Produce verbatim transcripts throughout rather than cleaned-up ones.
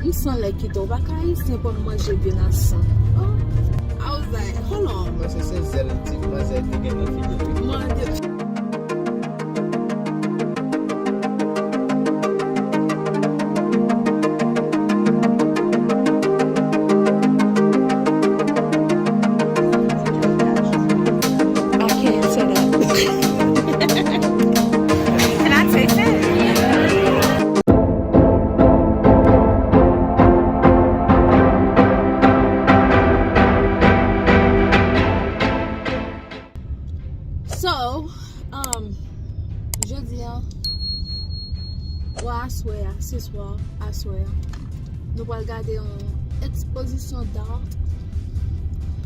M san lè kite w, pa ka ayisyen pou m manje vye nan san. Oh. I was like, hold on. Mwen se se zèl ti manzè te gen nan figi l wi. Mwen de- I can't say that. Can I taste it? So, um, jodi a, ou aswè a, se swa, aswè a, nou pral gade yon ekspozisyon d'art.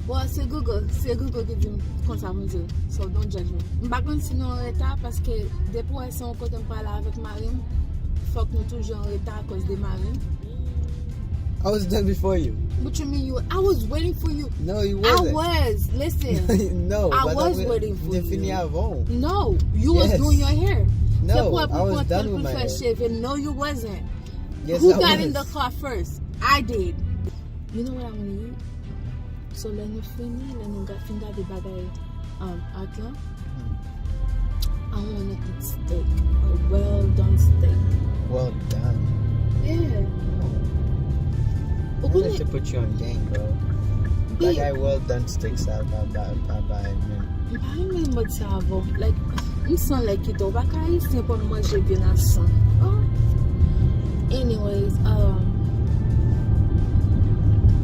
Bon, se Google, se Google ki di m konsa pou m di l. So, don't judge me. M pa konn si nou an reta, paske depi w wè se yon kote m prale avèk mari m, fòk nou toujou an reta akoz de mari m. I was done before you. What you mean you? I was waiting for you. No, you wasn't. I was. Listen. No, I was waiting for you. Te fini avan w. No, you was doing your hair. No, I was done with my hair. Se pou w pran tan pou fè cheve. No, you wasn't. Yes, I was. Who got in the car first? I did. You know what I want to eat? So, lè nou fini, lè nou ga-, fin gade bagay, um, art lan, I wanna eat steak. A well done steak. Well done. Yeah. Ou konnen, to put you on game, bro. Bagay well done steak sa pa, pa, pa bay menm. M pa renmen mòd sa avè w. Like, m san lè kite w. Pa ka ayisyen pou m manje vye nan san. Oh. Anyways, um,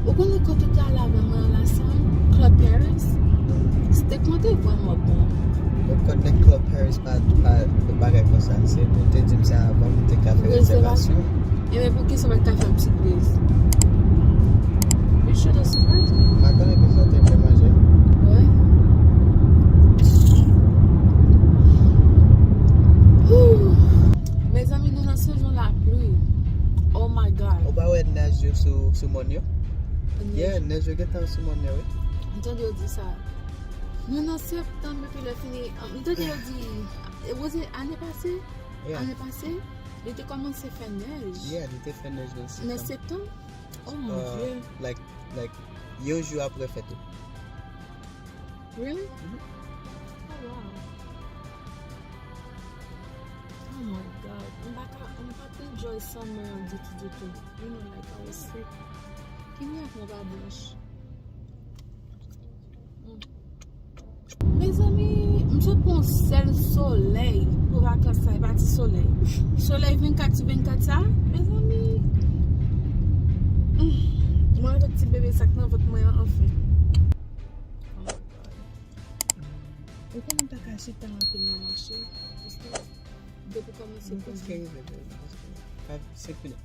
ou konnen kote w te al avè mwen an la san? Club Paris? Steak mwen te vrèman bon. Ou konnen Club Paris pa, pa bagay konsa. Se pou w te di m sa avan, m te ka fè rezèvasyon. Ebyen, poukisa w pa t ka fè m sipriz? You should have surprised me. M pa konnen kisa w te vle manje. Wi. Whew. Mezanmi, nou nan sezon lapli. Oh my God. Ou pa wè nèj yo sou, sou mòn yo? Nèj. Yeah, nèj yo gentan sou mòn yo, wi. M tande yo di sa. Nou nan septanm epi lè fini. M tande yo di, was it ane pase? Yeah. Ane pase? Li te kòmanse fè nèj. Yeah, li te fè nèj nan septanm. Nan septanm? Oh mon Dieu. Like, like, yon jou apre fèt ou. Really? Mhm. Oh wow. Oh my God. M pa ka, m pa t enjoy summer an ditou, ditou. You know, like, I was sick. Ki mwen ak mwen pa blanch. Mezanmi, m sot pran yon sèl solèy pou vakans sa, e pa ti solèy. Solèy vennkat sou vennkat sa, mezanmi. Mwen avèk ti bebe sa k nan vant mwen an, anfen. Oh my God. Ou konnen m pa ka chita anpil nan mache, paske depi kòmanse. Mwen prèske rive, bebe. Senk minit.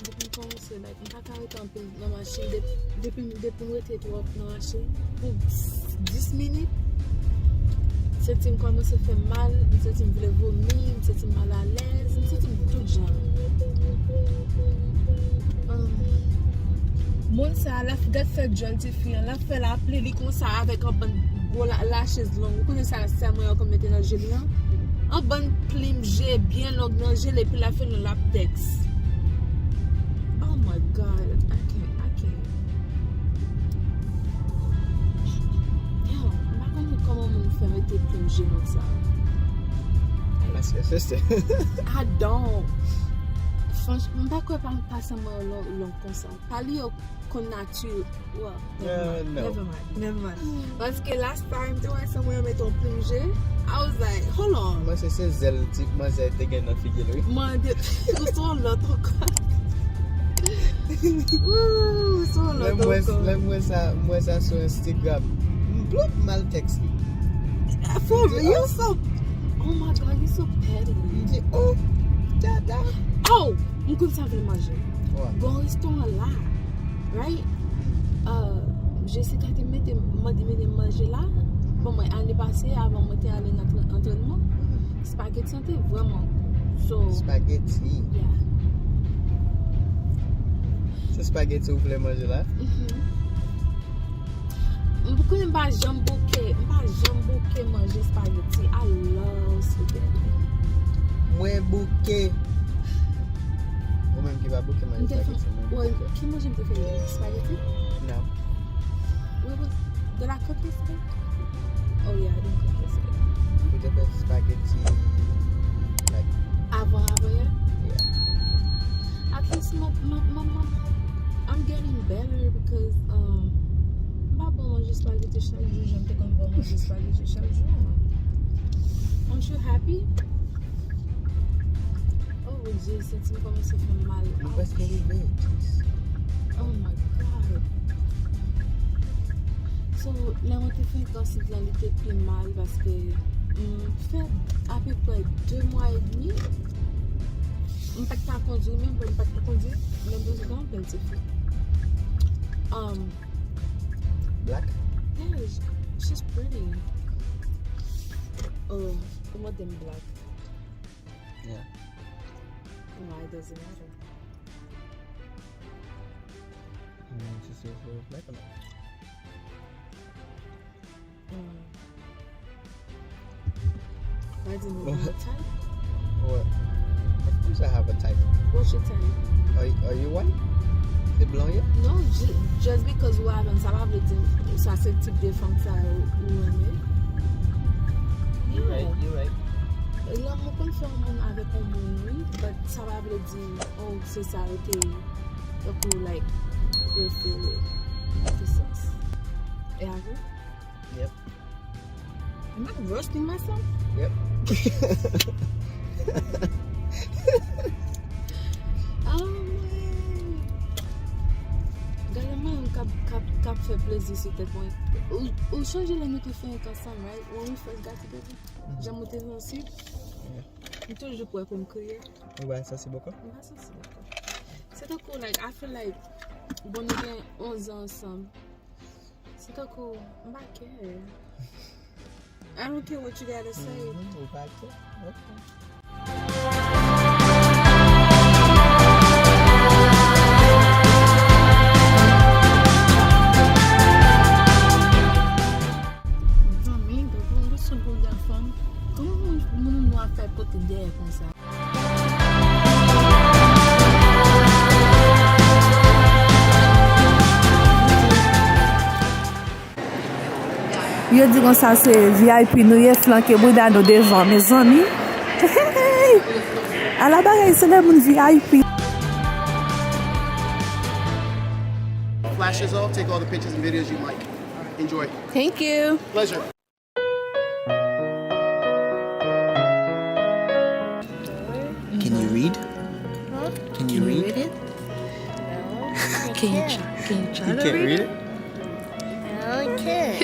Depi m kòmanse, like, m pa ka rete anpil nan machin. Depi, depi m, depi m rete twòp nan machin, pou dis minit, m santi m kòmanse fè m mal, m santi m vle vomi, m santi m malalèz, m santi m tout jan. Ahn, moun sa a, l ap gad fè djòl tifi an, l ap fè l ap li li konsa avèk yon bann gwo la, lachèz long. Ou konnen sa, sè mwen yo konn mete nan je li an? Yon bann plim je byen long nan je l, epi l ap fè yon laptèks. Oh my God, I can't, I can't. Yo, m pa konnen kòman moun fè mete plim je long sa. Paske se se. I don't. Franch, m pa kwè pa, pa sè mwen yo long, long konsa. Pa li yo konn nati, well, never mind, never mind, never mind. Paske last time, te wè sè mwen yo mete yon plim je, I was like, hold on. Mwen se, se zèl ti manzè te gen nan figi l, wi. Mwen de, ou se yon lòt ankò. Ou se yon lòt ankò. Lè m wè sa, m wè sa sou Instagram. M blòk mal tèks li. For real? You so, oh my God, you so petty. M di, oh, dada. Oh, m konn sa vle manje. Gon restoran la. Right? Uh, Jessica te mete, mande mete manje la. Bon, mwen, ane pase, avan mwen te ale nan antrè-, antrènman. Spaghetti an te vrèman gou. So, spaghetti. Yeah. Se spaghetti ou vle manje la? Mhm. M konnen m pa janm bouke, m pa janm bouke manje spaghetti. I love spaghetti. Mwen bouke. Ou menm ki pa bouke manje spaghetti, mwen Well, ki manje m te fè yè? Spaghetti? No. What was, did I cook yesterday? Oh yeah, I did cook yesterday. Ou te fè spaghetti, like, avan, avan yè? Yeah. At least my, my, my, my, I'm getting better because, um, m pa bon manje spaghetti chak jou, jan m te konn bon manje spaghetti chak jou. Aren't you happy? Oh, Jezi, senti m kòmanse fè m mal. Nou prèske rive. Oh my God. So, lè mwen te fè kansit lan, li te pi mal paske m fè apeprè de mwa edmi. M pa t ka kondwi menm, m pa t ka kondwi menm, pandan m te fè. Um, Black? Yeah, she's pretty. Oh, kòman dem black? Yeah. Why does it matter? Mm, she said she was black or not? Mm. Why do you know my type? What? Of course I have a type. What's your type? Are, are you white? Se blan ye? No, ju- just because ou avè m, sa pa vle di sa se tip de fanm sa ou ou renmen. You right, you right. Lanmou konn fè yon moun avèk yon moun, wi, but sa pa vle di, oh, se sa yo te, tankou, like, prefere. Make sense. E avè? Yep. Am I roasting myself? Yep. Oh, man. Gade mwen k ap, k ap, k ap fè plezi sou tèt mwen. Ou, ou sonje lè nou te fenk ansanm, right? When we first got together? Jan mwen te sansib. Yeah. M toujou prè pou m kriye. Ou pa sansib ankò? M pa sansib ankò. Se tankou, like, I feel like, bon, nou gen onz an ansanm. Se tankou, m pa care. I don't care what you gotta say. Mhm, ou pa care? Ok. Zanmi, gade yon leson pou gason. Kòman moun, moun nwa fè pote dèyè konsa? Yo di konsa se V I P nou ye, flanke bouda nou devan, mezanmi. Ala bagay, se lè moun V I P. Flashes off, take all the pictures and videos you like. Enjoy. Thank you. Pleasure. Can you read? Huh? Can you read? Can you read it? No, I can't. Can you tr- can you try to read it? You can't read it? No, I can't.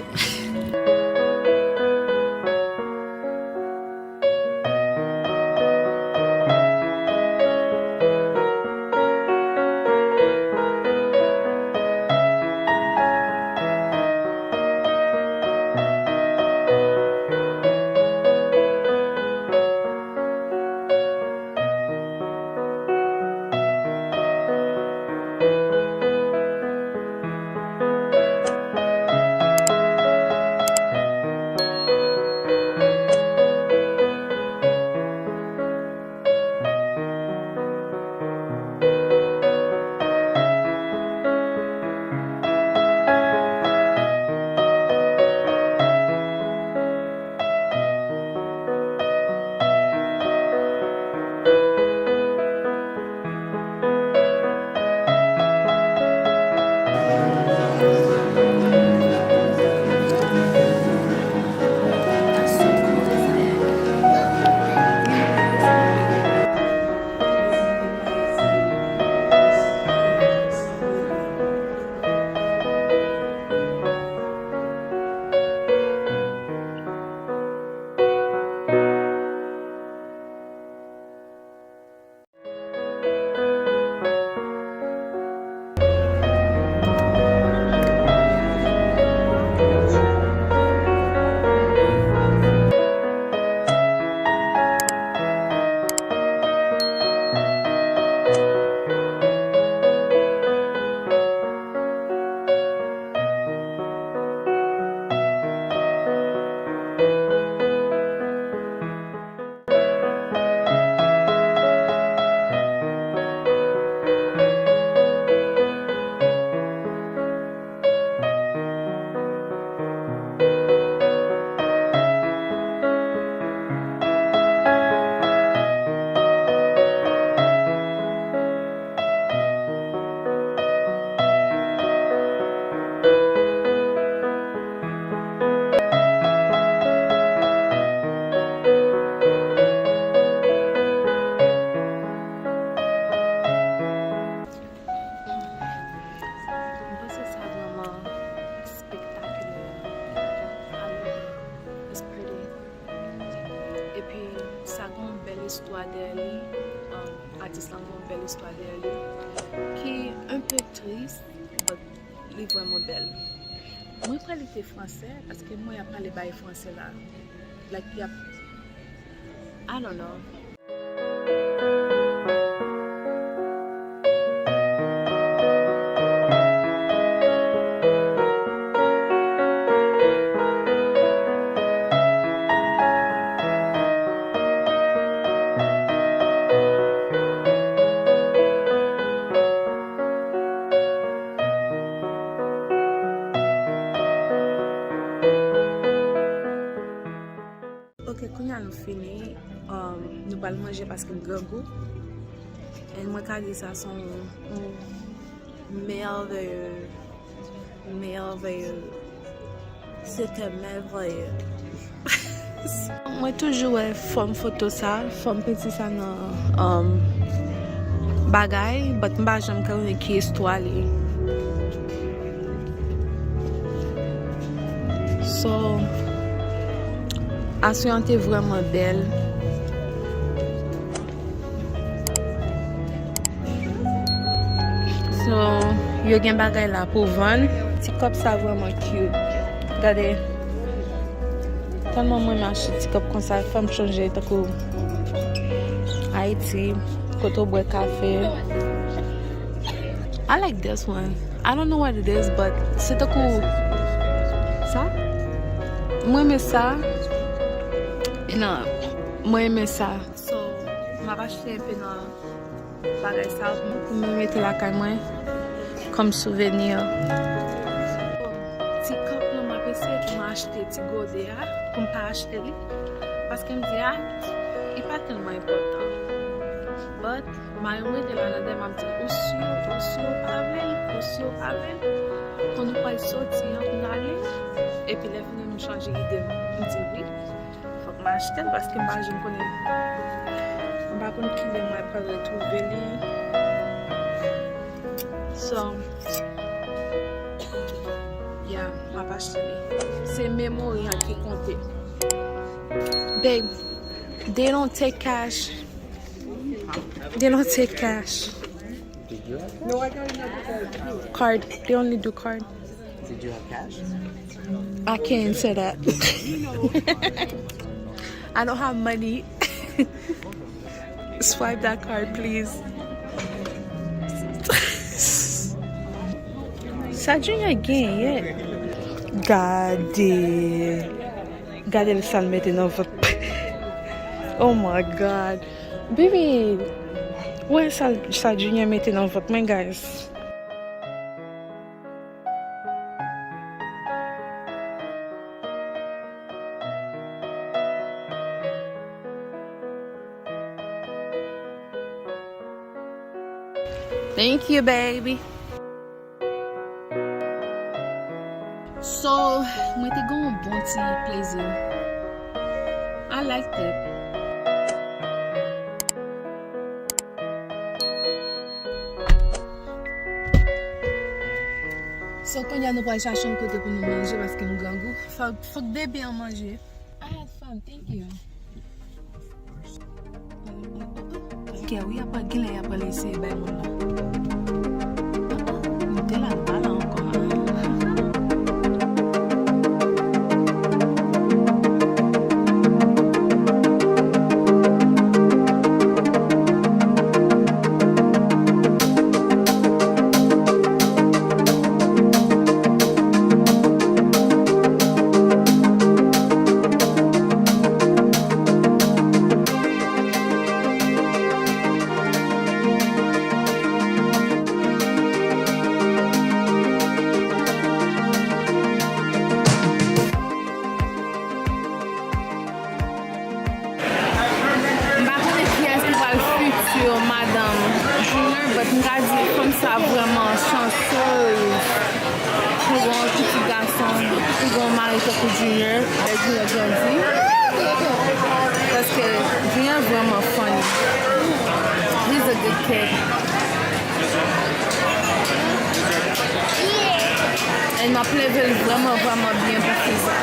Dèyè li, um, atis lan gen yon bèl istwa dèyè li ki un peu triste, but li vrèman bèl. Mwen kwè li te fransè paske mwen ap pale bay fransè la. Like, y ap, I don't know. Ok, kounye a nou fini. Um, nou pral manje paske m grangou. And mwen ka di sa se yon, yon mèvèye, mèvèye. C'était merveilleux. Mwen toujou wè fòm foto sa, fòm penti sa nan, um, bagay, but m pa janm konnen ki istwa li. So, aswè an te vrèman bèl. So, yo gen bagay la pou vann. Ti kòp sa vrèman cute. Gade. Tèlman mwen renmen achte ti kòp konsa, fè m sonje tankou Ayiti, kote w bwè kafe. I like this one. I don't know what it is, but se tankou sa. Mwen renmen sa. E nan, mwen renmen sa. So, m ap achte enpe nan bagay sa pou mwen mete lakay mwen kòm souveni. Ti kòp lan m ap eseye pou m achte ti gode a, pou m pa achte li. Paske m di, a, li pa tèlman enpòtan. But, mari m rete la nan dèyè m ap di, ou si, ou si ou pa vle l, ou si ou pa vle l. Kon nou pral soti an pou n ale, epi lè fini m chanje ide m, m di wi. Fòk m achte l paske m pa janm konnen. M pa konn kilè mwen pral retwouve li. So, yeah, m ap achte li. Se memori an ki konte. Babe, they don't take cash. They don't take cash. Did you have cash? No, I got another card too. Card. They only do card. Did you have cash? I can't say that. I don't have money. Swipe that card, please. Sa Junior genyen? Gade. Gade l sa l mete nan vant. Oh my God. Baby, wè sa, sa Junior mete nan vant mwen, guys. Thank you, baby. So, mwen te gen yon bon ti plezi. I like that. So, kounye a nou pral chache yon kote pou nou manje paske m grangou. Fòk, fòk bebe an manje. I had fun, thank you. Kè wi, apa genlè y ap pral eseye bay moun nan. Nou te la, nou pa la ankò. M pa konnen kiyès ki pral fiti madanm Junior, but m ka di fanm sa vrèman chansez pou gon pitit gason, pou gon mari tankou Junior, lè Junior grandi. Paske Junior vrèman funny. He's a good kid. And m ap leve l vrèman, vrèman byen pou fi sa.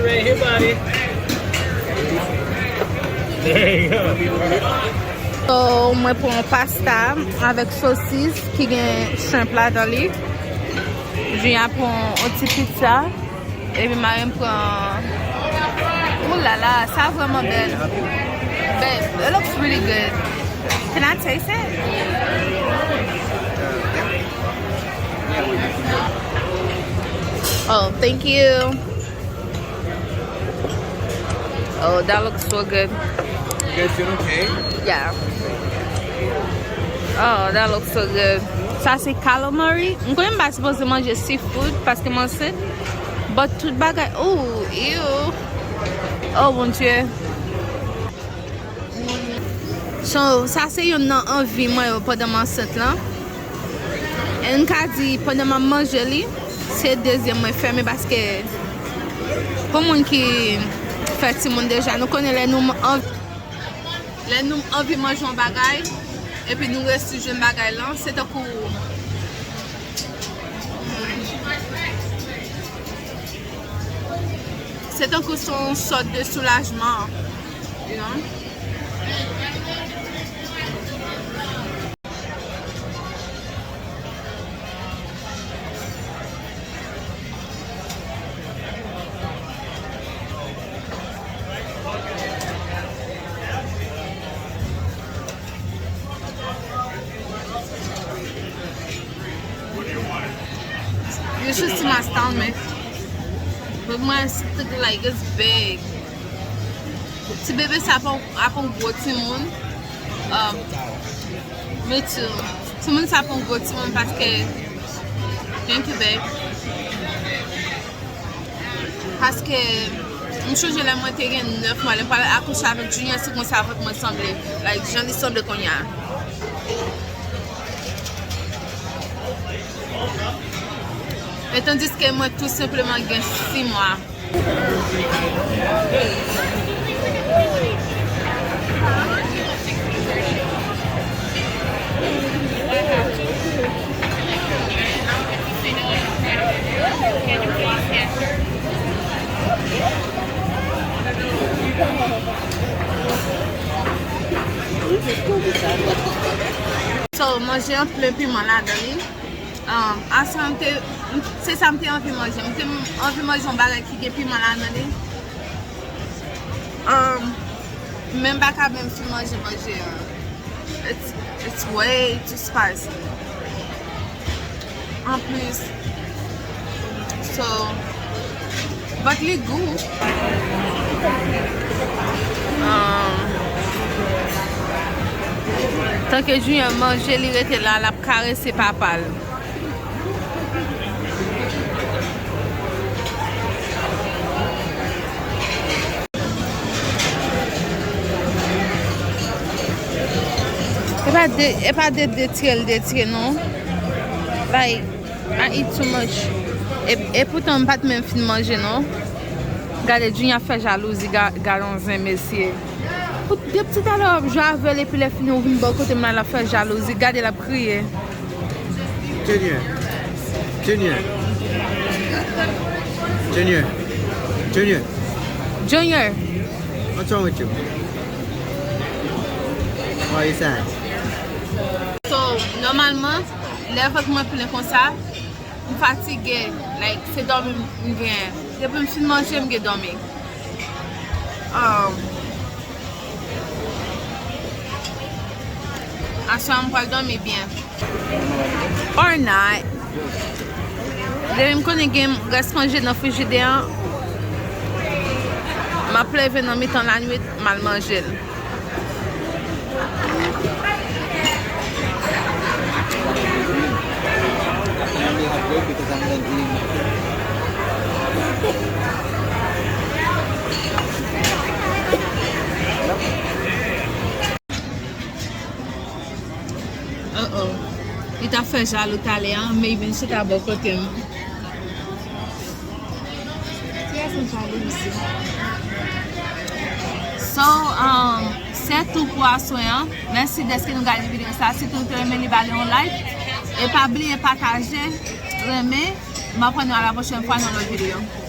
Right here, buddy. There you go. So, mwen pran pasta avèk sosis ki gen shrimp ladan li. Junior pran yon ti pizza. Epi mari m pran. Ooh la la, sa vrèman bèl. Babe, it looks really good. Can I taste it? Oh, thank you. Oh, that looks so good. You guys doing okay? Yeah. Oh, that looks so good. Sa se calamari. M konnen m pa sipoze manje seafood paske m ansent. But tout bagay. Oh, ew. Oh, Bondye. So, sa se youn nan anvi mwen yo pandan m ansent lan. E n ka di, pandan m ap manje li, se dezyèm mwen fèmen paske pou moun ki fè timoun deja, nou konnen lè nou anvi, lè nou anvi manje yon bagay, epi nou resi jwenn bagay lan, se tankou, se tankou se yon sòt de soulajman, you know? You should see my stomach. But my stomach, like, it's big. Ti bebe sa ap yon, ap yon gwo timoun. Um, me too. Timoun sa ap yon gwo timoun paske, thank you, babe. Paske, m sonje lè mwen te gen nèf mwa, lè m pral akouche avèk Junior, se konsa vant mwen sanble. Like, jan li sanble kounye a. E tandiske mwen tou senpleman gen sis mwa. So, manje an plen piman ladan li. Um, aswè m te, m, se sa m te anvi manje. M te anvi manje yon bagay ki gen piman ladan li. Um, men m pa ka menm fin manje manje an. It's, it's way too spicy. Anplis, so, but li gou. Um, tanke Junior manje, li rete la, l ap karese papa l. E pa de, e pa de detire l detire non. Like, I eat too much. E, e poutan m pa t menm fin manje non. Gade, Junior ap fè jalouzi, ga-, gade yon zen mesye. Pou de pti talè w ap jwe avè l epi lè fini ou vin bò kote m la, l ap fè jalouzi. Gade l ap kriye. Junior. Junior. Junior. Junior. Junior. What's wrong with you? Why you sad? So, nòmalman, lè vant mwen plen konsa, m fatige, like, se dòmi m genyen. Depi m fin manje, m gen dòmi. Um, aswè a m pral dòmi byen. Or not. Depi m konnen gen rès manje nan frijidè an, m ap leve nan mitan lannuit, m al manje l. Uh-oh. Li t ap fè jalou talè a, maybe l chita bò kote m. So, um, se tou pou aswè an. Mèsi dèske nou gade videyo sa. Si tou nou te renmen li, ba li yon like. E pa bliye pataje, renmen. M ap wè nou a la pwochèn fwa nan lòt videyo.